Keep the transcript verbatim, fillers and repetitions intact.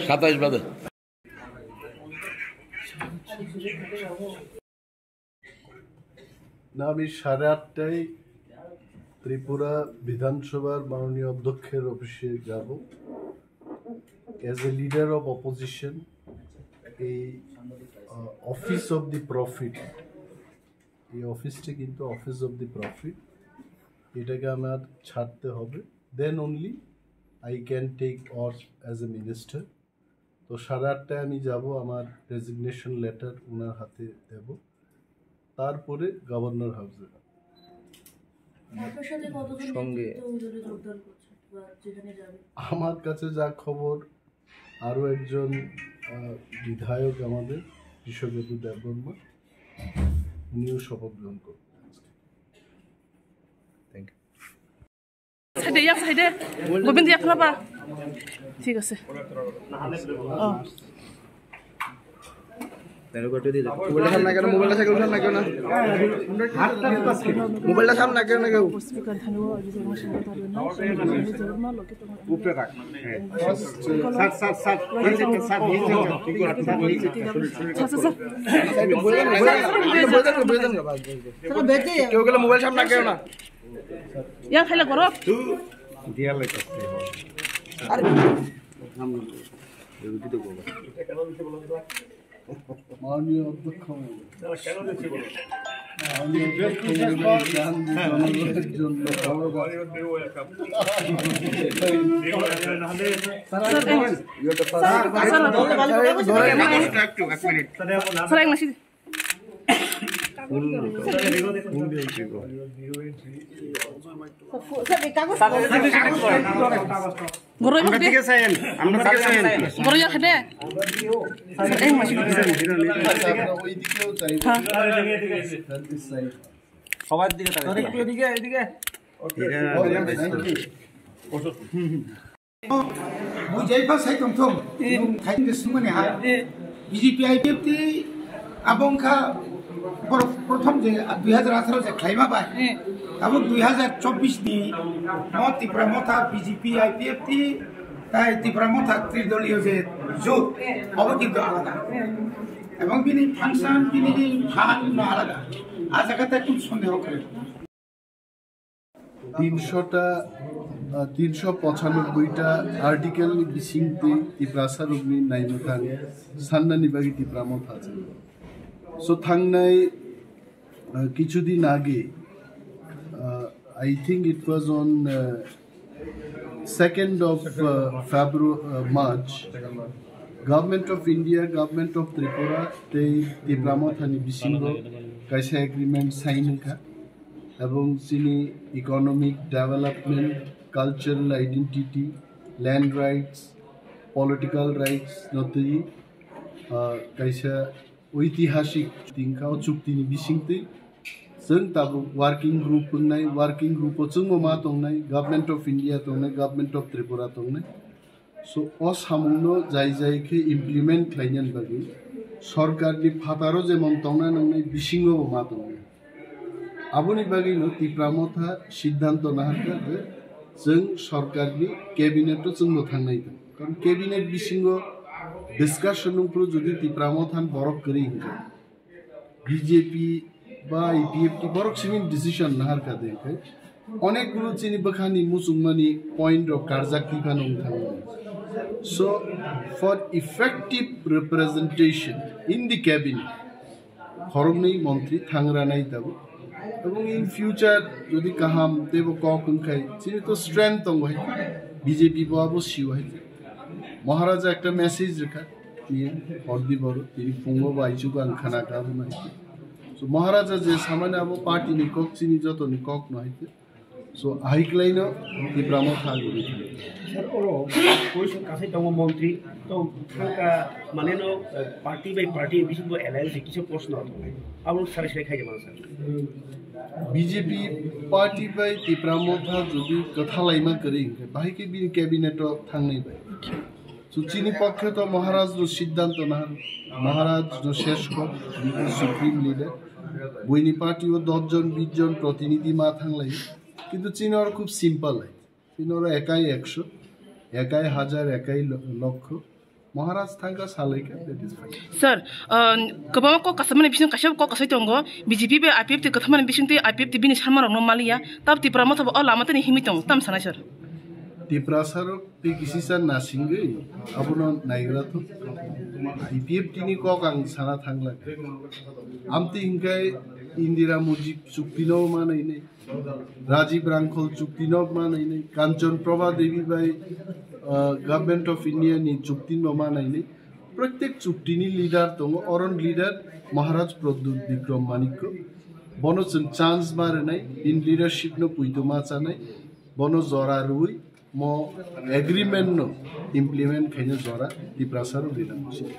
সাতাইশ বাদে। না, আমি সাড়ে আটটায় ত্রিপুরা বিধানসভার মাননীয় অধ্যক্ষের অফিসে যাব। As a leader of opposition, এই অফিস অফ দি প্রফিট, এই অফিসটি কিন্তু অফিস অফ দি প্রফিট, এটাকে আমার ছাড়তে হবে। Then only I can take oath as a minister. তো সাড়ে আটটায় আমি যাব, আমার রেজিগনেশন লেটার ওনার হাতে দেব, তারপরে গভর্নর হাউসে। আপনার সাথে কতজন সঙ্গে নেতৃত্ব ওই দলে যোগদান করছে বা যেখানে যাবে? আমার কাছে যা খবর, আরও একজন আহ, বিধায়ক আমাদের কৃষ্ণকেতু দেববর্মা, উনিও শপথ গ্রহণ করবেন আজকে। Thank you. সাইডে, ইয়াক সাইডে। গোবিন্দ, ইয়াক না বা। ঠিক আছে। ও। মোবাইলটা সামনে কেন, মোবাইলটা সাইকেল সামনে কেন না? মোবাইলটা সামনে কেন না কেউ? উপরে রাখ। হ্যাঁ। Sir, sir, sir, sir, sir, sir. কেউ গেলে মোবাইল সামনে কেউ না। ইয়া খাইলে করো। আরে। মাননীয় অধ্যক্ষ মহোদয়। মাননীয় অধ্যক্ষ মহোদয়, জনগণের জন্য স্যার, এক মাসি। Borok ya khede. Borok ya khede. Sir, এই মাসে। হ্যাঁ। সবার দিকে তাকান। Sir, একটু এদিকে, এদিকে। Bujai pa sai tong thung, nung khai de sumani ha. B J P I P F T abo wngkha borok prothom je dui hajar atharo je khlaima bai, abo dui hajar chobbish ni mo Tipra Motha B J P I P F T tai Tipra Motha tridoliyo je jot, abo kintu alada. Ebong bini function, bini phan no alada. A jaga tai kun sondeho kore. তিনশোটা, আহ, তিনশো পঁচানব্বইটা article bisingtwi Tiprasa rokni naimwthang sannani bagwi Tipra Motha. So thangnai, uh, kichudin age, uh, I think it was on, uh, second of, uh, February, uh, March, Government of India, Government of Tripura tei Tipra Mothani bisingo kaisa agreement sign wngkha. Ebong chini economic development, cultural identity, land rights, political rights no twi, ah, kaisa oitihasik tingkha o chukti ni bisingtwi. Chwng tabuk working group wngnai, working group o chwngbo ma tongnai, Government of India tongnai, Government of Tripura tongnai. So, o samungno jai jai khe implement khlainani bagwi sorkarni phataro jemon tongna nangnai, bisingo bo ma tongnai. Aboni bagwino Tipra Motha siddhanto naharkha je chwng sorkarni cabinet-o chwngno thangnai tong. Karon cabinet bisingo discussion wngphuru jodi Tipra Mothani borok kwrwi hinkhe, B J P ba I P F T borok simi decision naharkha de khe onek gulo chini bwkhani muchungmani point rok karjak twi phano wng thangmani. So, for effective representation in the cabinet, khoroknwi montri thangra nai tabuk. Ebong in future jodi kaham teibo kok wngkhai chini to strength tongo hai, B J P bo abo sio hai. Maharaja ekta message rwkha. Tini hordi boro, tini phungo bai chugo ang khana ka abo nai. So, Maharaja je samani abo party ni kok chini joto ni kok no hai. So, ahai klai no Tipra Motha guri. Sir, oro, koiso kasai tongo montri, to thangka mane no, eh, party by party bisingo alliance kisa proshno tongo. Abo sari sari khai jama sir. B J P party bai Tipra Motha jodi kwthalaima kwrwi hinkhe, bahai khe bini cabinet o thangnai bai. So, chini pokhe to Maharaj no siddhanto na, Maharaj no shesh kok, bini supreme leader. Buini party o dos jon bis jon protinidhi ma thanglai. Kintu chini oro khub simple hai. Chini oro ekai ekso, ekai hajar, ekai lo-, lokho. Maharaj thangkha salaikha, that is fine. Sir, uh, kwbangma kok kasamani bising kaisa kok kasai tongo, B J P bai I P F T kwthamani bising twi I P F T bini sarma rokno maliya, tab Tipra motha bo o lama tani himwi tongo, tam sanai sir? Tiprasa rok tei kisisa nasingwi abono naigra thung. I P F T ni kok ang sana thangla. Amtwi hingkai Indira Mujib chukti no manai nai. Rajiv Rangkhol chukti no manai nai, Kanchan Prabha Devi bai, uh, Government of India ni chukti no manai nai. Protek chukti ni leader tongo, oron leader Maharaj Pradyut Bikram Manikya. Bono chwng chance ma rwnai, in leadership no puito ma chanai, bono jora rwi mo agreement no implement khaina jora Tiprasa rok rina muchung.